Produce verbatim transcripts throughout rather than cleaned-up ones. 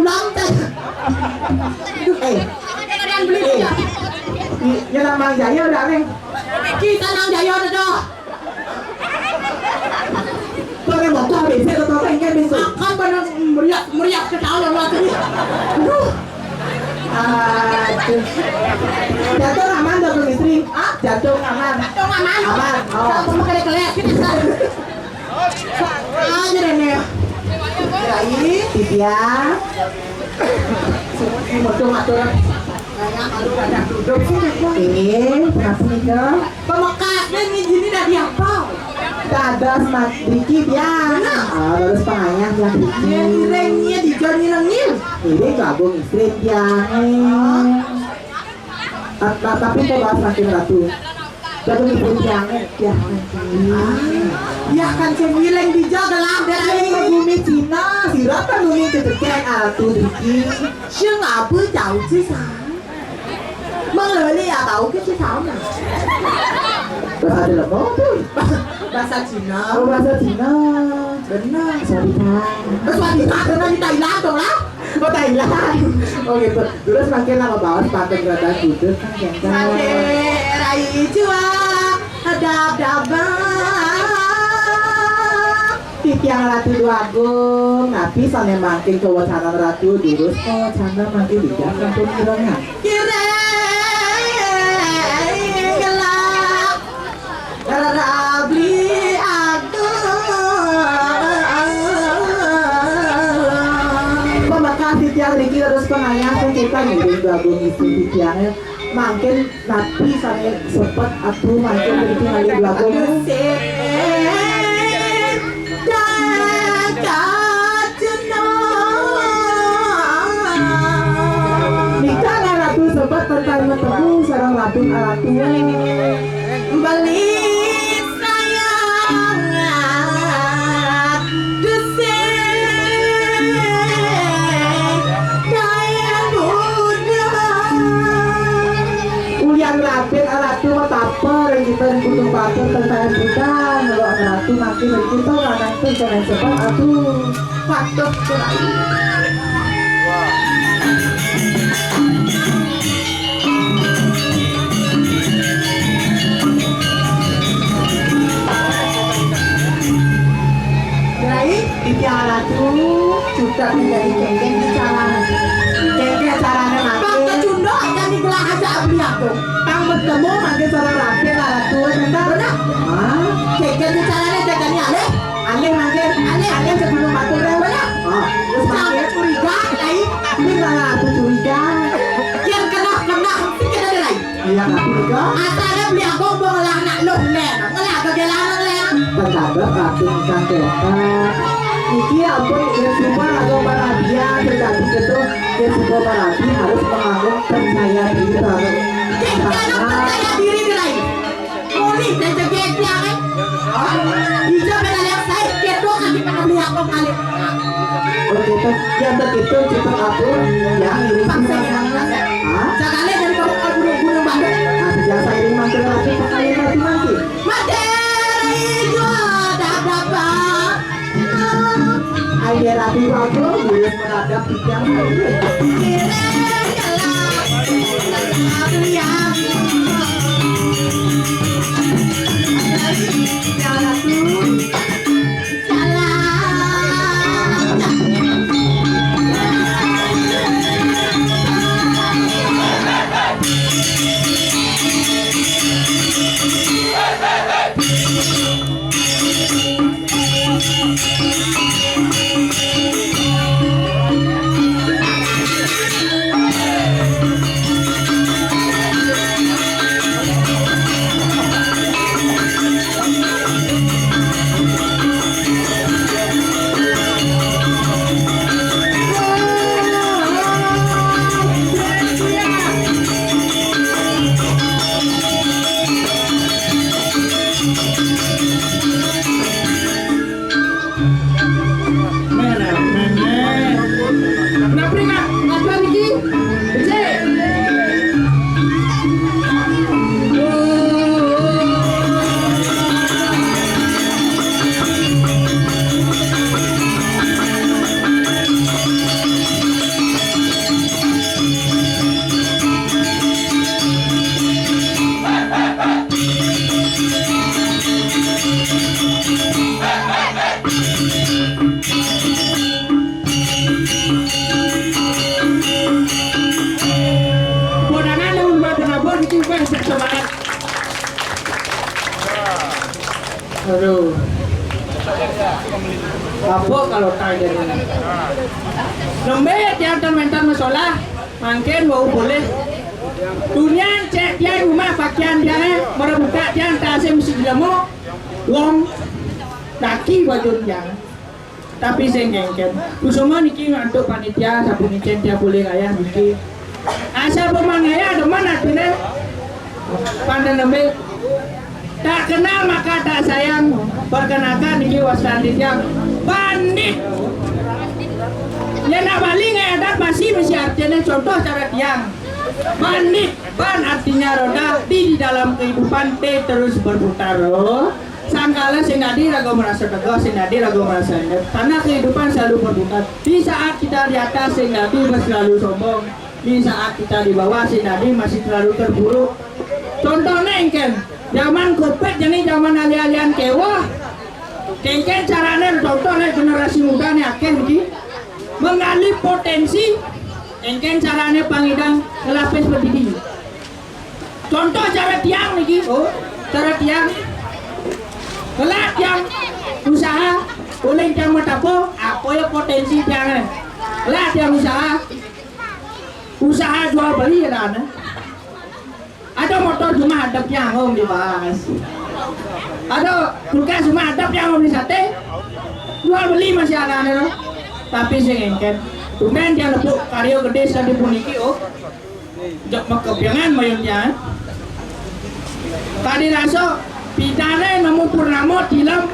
Santai. Eh. Yang beli dia. Ini nama Jaya udah, Neng. Kita nang Jaya udah dah. Kok ada motor habis, atau apa yang kan besok? Akan pada meriah, meriah ke dalam lah tadi. Aduh. Aduh. Jatuh aman dong, istri? Hah? Jatuh aman? Jatuh aman. Aman. Oh. Jatuh pakai kelek. Aja deh, Nel. Kirain. Titiang. Semua motor-motor. Kayak malu pada duduk sih, Kak. Ini, kenapa nih, Kak? Pamekasné ngijini dadi apa? Dados mat driki, Tiang. Nah. Ah, terus pangayah, Tiang, driki. Iya, ireng, iya, dijon ireng, iya. Ini gabung istri, Tiang. Ah, ta-, tapi kok bahas makin ratu. Gabung istri, Tiang, Tiang. Ah, ya kan, sing ireng dijon, gelah, dari bumi Cina, sirah kan bumi cecek, ah, ratu driki. Sing apa jauh sih, Sang? Mang Loli ya tahu ke sih sama. Bahasa Cirebon tuh. Bahasa Cina. Oh, bahasa Cina. Benar. Swadika. Eh, Swadika, karena di Thailand tuh lah. Oh, Thailand. Oh, gitu. Terus makin lama banget pakai kereta gudeg kan, Kang. Sate, rai jua, dab-dab. Titiang Ratu Déwa Agung, napi sané mangkin kawacanan Ratu, durus kawacana mangkin dijak sampun mirengang. Kireng gelah Rabli Agung. Pamekas titiang niki terus pangayah kita ngiring Déwa Agung istri titiang. Mangkin napi sané sepet atuh mangkin mriki ngalih Déwa Agung. Nika Ratu sepet tentang ketemu sareng Ratu Aratu. Beli sayang Dusé kaya budak. Ulian Raden Ratu matapa ring kita ring Gunung Batur tentang budak. Kalau Ratu mangkin ring kita lanang pun jangan sebab atuh. Patuh. Mulai di piala tuh, sudah menjadi kengkeng di carane. Kengkeng carane mati. Bang kecunduk, jadi gelah aja abli aku. Tang bertemu, mangke sareng rapi, lara tuh, bentar. Benar. Ah, kengkeng di carane, kengkeng alih. Alih mangke, alih, alih sebelum batur, ya. Benar. Ah, terus mangke. Curiga, lain. Ini lara aku curiga. Yang kena, kena, kita rai. Iya, Ratu nika. Asale beli aku mau ngelah anak lu, men. Ngelah ke lanang, Leng. Pejabat Ratu ingkang ketok. Niki ampun, yen sumpah atau parabia, tetapi ketuk, yen sumpah parabia harus mengangguk percaya diri terhadap. Kita percaya diri, gerai. Muli dan cegek, ya, kan? Hah? Bisa menaliak saya, ketuk, nanti pernah beli aku kali. Oke, Teh. Yang begitu cepat atur, yang ini. Hah? Cakale dari kamu ke gunung-gunung Bandung. Nah, sejak saya ini mampir lagi, pakaian lagi nanti. Materi jua dah dapat. Ayo, rapi bagus, virus menadap di tiang hari. Yang ratu. Aduh. Apa kalau tak jadi? Lembek tiang ten wénten masalah, mangkin wau polih. Tunian cék tiang rumah pakian tiang, eh, mara buka tiang tasih mesti jelema, wong laki bajun tiang. Tapi sing kéngkén. Kusuma niki ngantuk panitia, sapunika tiang polih rayah niki. Asal pemangaya demen atiné. Panten nembé. Tak kenal maka tak sayang. Perkenalkan niki wastan tiang. Bandit. Ya nak bali ngai adat basi mesti artinya contoh cara tiang. Bandit, ban artinya roda di, di dalam kehidupan T terus berputar. Oh. Sangkala sing dadi raga merasa tegah, sing dadi raga merasa indah. Karena kehidupan selalu berputar. Di saat kita di atas, sing dadi selalu sombong. Di saat kita di bawah, sing dadi masih terlalu terpuruk. Contohnya engken, zaman covid jani zaman alih-alihan kéweh. Engken carané contohnya generasi muda nih akéh niki menggali potensi, engken carané pangidang ngelapis pedidi. Contoh cara tiang niki, oh, cara tiang. Ngelah tiang usaha, uling tiang matapo, apa ya potensi tiang? Ngelah tiang usaha, usaha jual beli ya kan? Ada motor cuma hadap tiang, oh, dibahas. Ada kulkas cuma hadap tiang, oh, di sate. Jual beli masih ada, ada. Tapi sing engken. Tumben tiang nepuk karya gedé sadi puniki, oh. Jak makepiangan mayun tiang. Tadi rasa pidané nemu purnama tilem.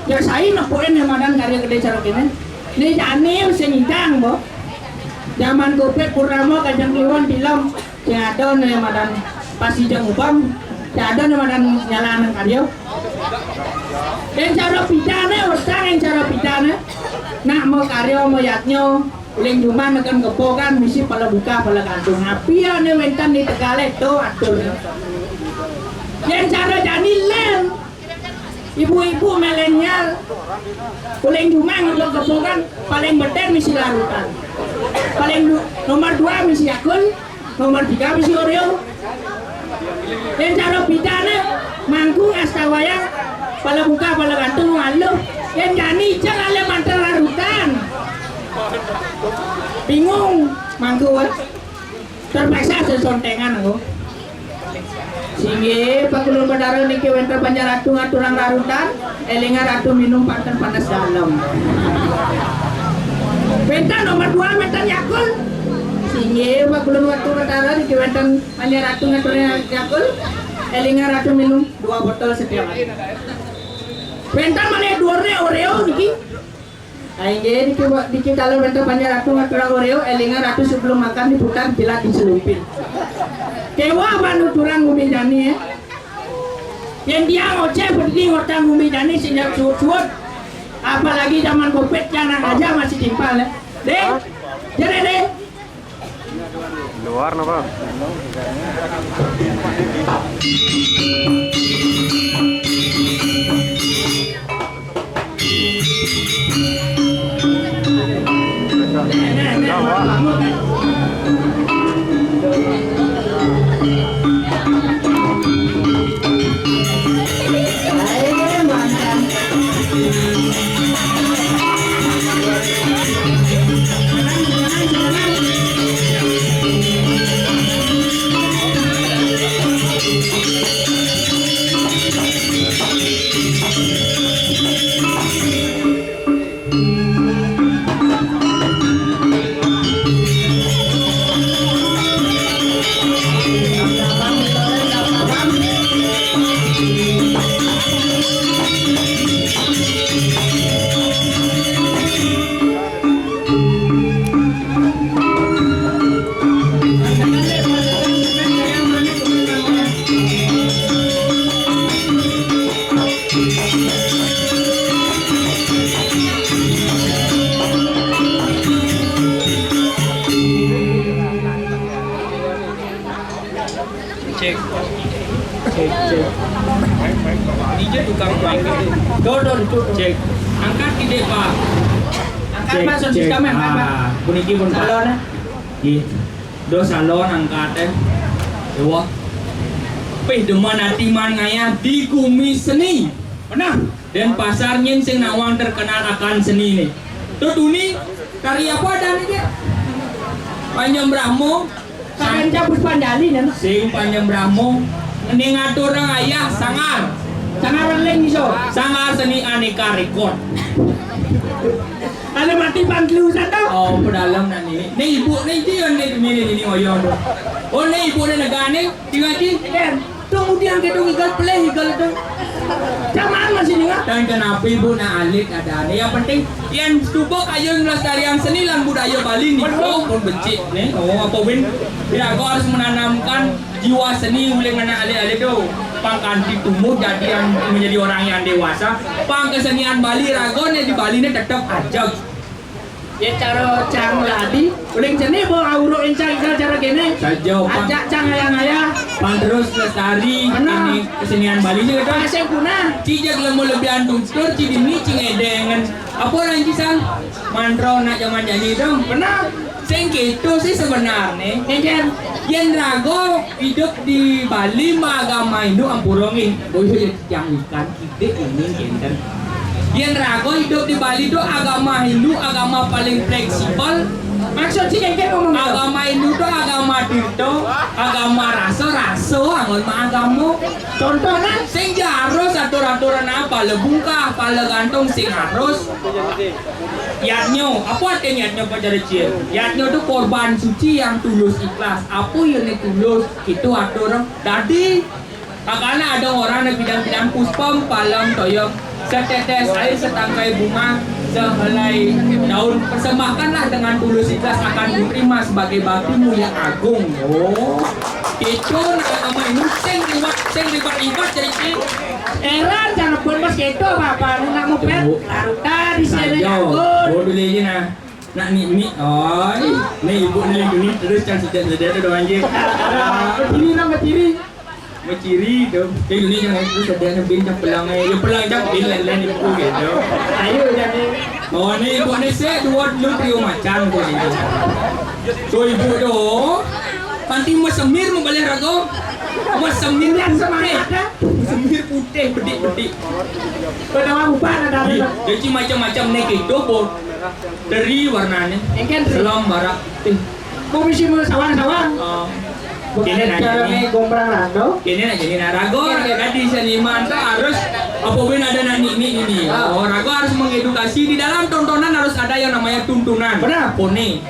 Ya sai nepukin yang madan karya gedé cara kéné. Né jani sing idang, bo. Zaman covid purnama kajeng kliwon tilem. Sing ada né madan pasi jeng ubang. Sing ada né madan nyalanan karya. Yang cara pidané, utang yang cara pidané. Nak mau karya, mau yadnya. Uling jumah neken kebo kan misi pala buka pala gantung. Api ane wénten di Tegalé to atur. Yen cara jani lén. Ibu-ibu milenial. Uling jumah neken kebo kan paling bener misi larutan. Paling du- nomor dua misi Yakult, nomor tiga misi Oreo. Yen cara pidané mangku ngasta wayang, pala buka, pala gantung, aluh. Yen jani ijeng alé mantel larutan. Bingung, mangku, wah. Terpaksa sesontengan, aku. Singgih, Pak Gulun Betara niki wénten panjang ratu ngaturang larutan, élinga ratu minum panten panas dalem. Wénten nomor dua, wénten Yakult. Singgih, Pak Gulun Watu Betara niki wénten Hanya ratu ngaturnya Yakult, élinga ratu minum dua botol setiap hari. Wénten malih duurné Oreo niki. Ah, inggih, niki, niki kalau wénten panjang ratu ngaturang Oreo, élinga ratu sebelum makan diputar jilat dicelumpin. Kéweh ban nuturang gumi jani, ya. Yén tiang océh pedidi ngortang gumi jani sing suud-suud. Apalagi zaman covid tiang nang aja masih timpal, ya. Dé, jere, Dé. Luar napa? Cek. Cek, cek. Ini aja tukang main gitu. Tuh, tuh, tuh, tuh. Cek. Angkat gede, Pak. Angkat, cek, Pak, sound cek. System angkat, Pak. Ah, puniki pun, Pak. Salon, eh. Nggih. Dos salon angkat, eh. Ewa. Pih demen ati man ngayah di gumi seni. Nah, Denpasar nyen sing nawang terkenal akan seni né. Tuh tuni, tari apa adané, Cik? Panjang Brahmo. Sakanca Puspanjali, nah. Sing Panjang Brahmo. Ning atur ayah sangar. Sangar Weling iso. Sangar seni Aneka Record. Ada mati pantlu satu. Oh, pedalem nak ni. Né ibu né iki yo né mini ini oyong. Oh, né ibu né negané, tinggal di. Ken, tunggu dia ke dong igal peleh igal dong. Zaman masih nih, Kak. Dan kenapa ibu nak alit ada né? Yang penting, yang tubuh kayu melestarikan seni lan budaya Bali nih. Oh, pun becik nih. Oh, apa win? Tidak, kau harus menanamkan jiwa seni oleh anak alit-alit tuh. Pang kanti tumbuh jadi yang menjadi orang yang dewasa. Pang kesenian Bali ragon ya di Bali ini tetap ajak. Ya cara cang ladi, uling seni bo auro encang igal cara kéné. Saja, Pak. Ajak cang ayang-ayang. Pang terus lestari ini kesenian Bali juga kan. Pasang punah. Cijak lemu lebih antum stor, cidini cing edengen. Apa orang cisang? Mantro nak zaman jadi dong. Benar. Sing kéto sih sebenarnya. Yen rago hidup di Bali mah agama Hindu ampura nggih. Boyo ya tiang ikan kidik ini kénten. Yen rago hidup di Bali tuh agama Hindu, agama paling fleksibel. Maksud sih yang kayak ngomong apa? Agama Hindu tuh agama tirta, agama rasa, rasa anggon mah agama. Contohnya? Sing harus atur-aturan apa? Le bungkah, pala gantung sing harus. Yadnya, apa artinya yadnya, Pak Jarici? Yadnya tuh korban suci yang tulus ikhlas. Apa yang tulus? Itu atur dadi. Makanya ada orang yang bilang-bilang puspam palam toyong, setetes air, setangkai bunga, sehelai daun, persembahkanlah dengan tulus ikhlas, akan diterima sebagai baktimu yang agung. Oh, itu nak agama ini sing liwat, sing liwat-liwat jadi sing. Heran jangan pun mas gitu apa-apa, nak mupet. Baru tadi saya. Ayo, dulu aja nah. Nak nik-nik, oi. Nih ibu nih, nih terus kan sejak-sejak tuh doang aja. Berdiri, nak berdiri. Meciri tu. Eh, ini jangan itu sebenarnya bin cak pelang eh. Ya pelang cak bin lain-lain ibu gitu. Ayo jadi. Oh, ni ibu ni saya dua dulu trio macam tu ni. So ibu tu. Nanti mesemir membalik rago. Mesemir putih. Mesemir putih bedik-bedik. Pertama ubah ada. Jadi macam-macam ni gitu, bo. Teri warnanya. Engken teri. Selam barak. Eh. Mau bisi mau sawang-sawang. Oh. Ini nak cara jadi. Gombrang rando. Ini nak jadi nah, rago, rago tadi seniman tuh harus apa pun ada nak nik-nik ini. Ah. Oh, rago harus mengedukasi, di dalam tontonan harus ada yang namanya tuntunan. Benar. Pone.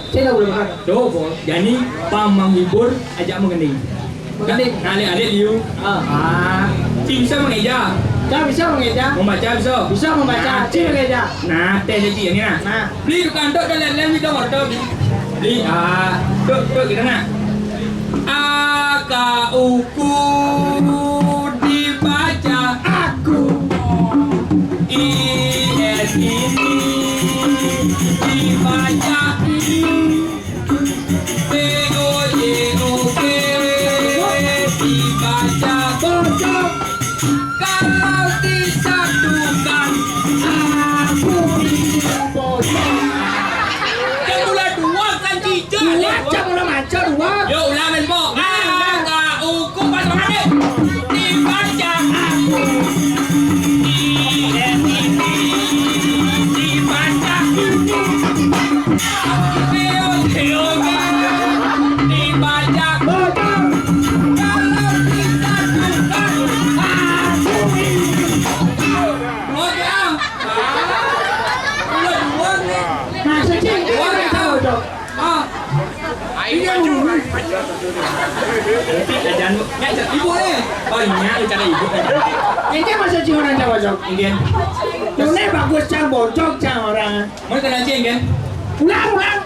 Saya tahu udah makan. Tuh, bo. Jadi pang menghibur, ajak mengending. Mengending. Nah, adik-adik liu. Ah. Ah. Ci bisa mengeja. Ca bisa mengeja. Membaca bisa. Bisa membaca. Nah, ci mengeja. Nah, teh jadi ini nah. Nah. Beli tukang tok dan lain-lain di dong order. Beli ah, tok tok kita nak. A K U Ku dibaca aku. I S ini dibaca ini. P O J O K dibaca bocok. Kalau disatukan, aku ini bocok. Kan ulah dua kan cicak. Dua, cak ulah maca dua. Yo, ulah main bok. Ah, enggak, hukum pas mana? Dibaca aku. I S I T. Dibaca aku. P O J O K. Dibaca bocok. Kalau disatukan, aku ini. Oke, ah. Udah dua nih. Nah, sejak itu orang tahu, Dok. Ah. Iya, maju. Tapi kerjaan lu, nggak, ibu nih. Oh, iya, cara ibu. Ini masuk sih orang Jawa, Dok. Iya. Ini bagus, cang bocok, cang orang. Mau kenal cing kan? Ulang, ulang.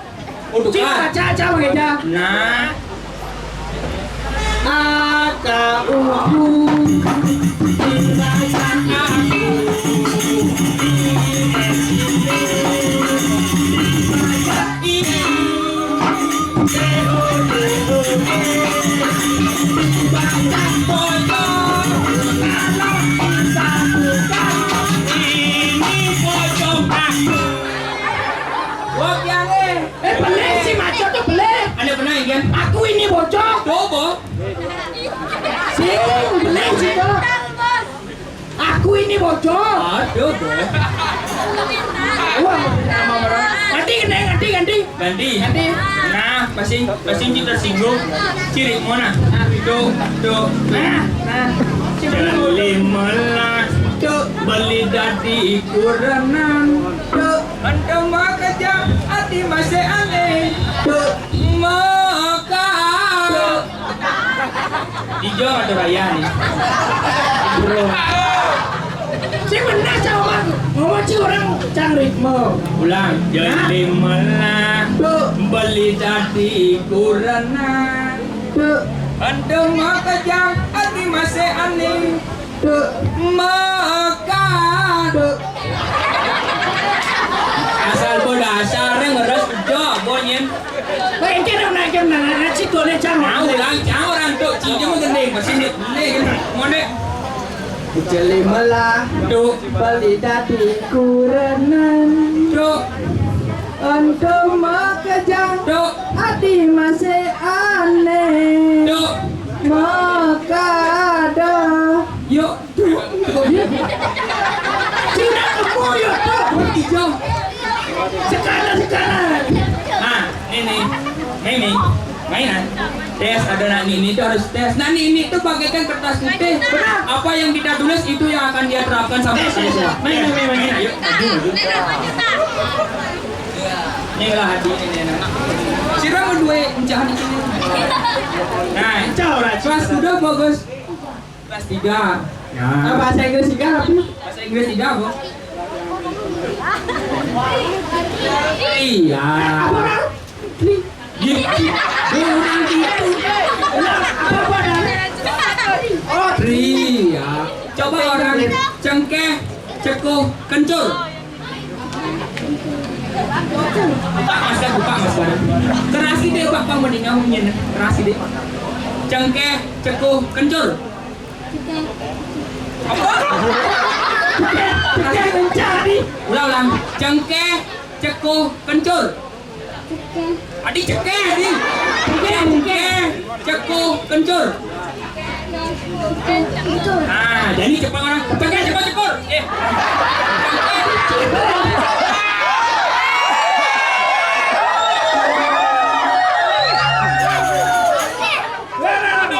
Untuk cing ah. Baca, baca, baca. Nah. A K U U. Ini pocong aku. Wah, kiane. Eh, bener sih, maco tuh bener. Ada bener, kan? Aku ini bocok. Coba. Sing, bener sih, Cok. Aku Ku ini bocor. Aduh, boh. Wah, sama orang. Ganti, ganti, ganti, ganti. Ganti. Ganti. Nah, masih, masih kita singgung. Ciri mana? Tuh, tuh. Nah, nah. Ciri mana? Tuh, beli dadi kurenan. Tuh. Ento makejang ati masih aneh. Tuh. Maka. Tuh. Ijo atau raya nih? Bro. Si benar sama ngomong si orang cang ritme. Ulang. Hah? Jadi malah. Tuh. Beli dadi kurenan. Tuh. Ento makejang ati masih aneh. Tuh. Maka. Tuh. Asal bodoh asal ngeres udah bonyen. Weh, engke dong, nah, engke dong, nah, nah, nah, situ ada cang. Nah, ulang, cang orang tuh, cincin mah gending, pasti gending, gending. Mau deh. Jeli melah. Tuh. Beli dadi kurenan. Tuh. Ento makejang. Tuh. Ati masih aneh. Tuh. Maka ada. Yuk. Cina kebo ya, Pak. Ijo. Sekarang, sekarang. Nah, ini, ini mainan. Tes, ada nak ini itu harus tes. Nah, ini itu bagaikan kertas putih. Benar. Apa yang kita tulis itu yang akan dia terapkan sama siswa. Main, main, main, main. Ayo, maju, maju. Ini lah hati ini, anak. Sira mau dua pecahan ini. Nah, kelas udah bagus. Kelas tiga. Ya. Ah, bahasa Inggris tiga apa? Bahasa Inggris tiga apa? Iya. Apa orang? Gitu. Dia orang gitu. Apa, apa, Dan? Oh, iya. Coba orang cengkeh, cekuh, kencur. Pak, Mas, Pak, Mas, Pak. Kerasi deh, Pak, Pak, mendingan mungkin. Kerasi deh. Cengkeh, cekuh, kencur. Apa? Cengkeh mencari. Ulang, ulang. Cengkeh, cekuh, kencur. Adi cekeh, Adi. Cekeh, cekeh. Cekuh, kencur. Ah, jadi cepat orang. Cekeh, cekuh, kencur. Eh.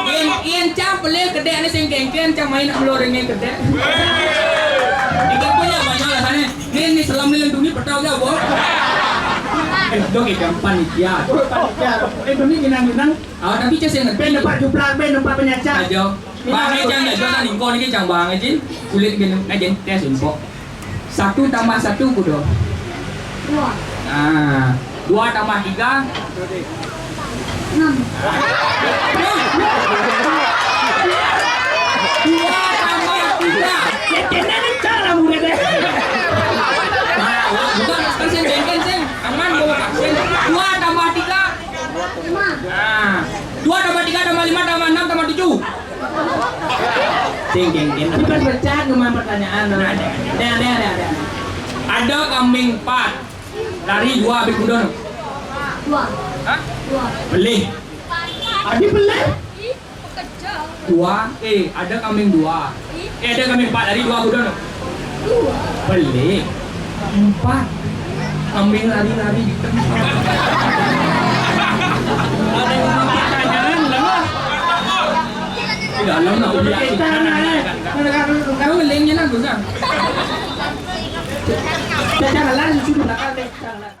Yen, yen cang pelih kedek ane sing kengken, cang main nak melor ring kedek. Iki punya banyak lah sana. Nih, nih, selam nih, lindungi petau ya, Bo. Eh, dong, eh, gampang nih, ya. Eh, demi genang-genang. Ah, tapi cek sing ngerti. Ben tempat juplak, ben tempat penyacak. Aja. Bang, eh, cang, aja, kan, ingkon iki, cang, bang, aja. Kulit gini, aja, tes info. Satu tambah satu, kudu. Dua. Nah, dua tambah tiga. Enam. Dua tambah tiga. Ya, kena ni cara murid deh. Nah, bukan, kan sing bengken, sing. Aman, bawa vaksin. Dua tambah tiga. Lima. Nah, dua tambah tiga tambah lima tambah enam tambah tujuh. Sing, sing, sing. Bukan pecahan, cuma pertanyaan. Nah, ada, ada, ada, ada. Ada kambing empat. Lari dua habis kuda no. Dua. Hah? Dua. Pelih. Adi pelih. Dua. Eh, ada kambing dua. Eh, ada kambing empat. Lari dua kuda no. Dua. Pelih. Empat. Kambing lari-lari di tengah. Ada yang mau pertanyaan, lah. Di dalam nak udah. Kita nak, eh. Kau ngelengnya nak, Gus, ah. Kita jalan, sudah belakang deh, jalan.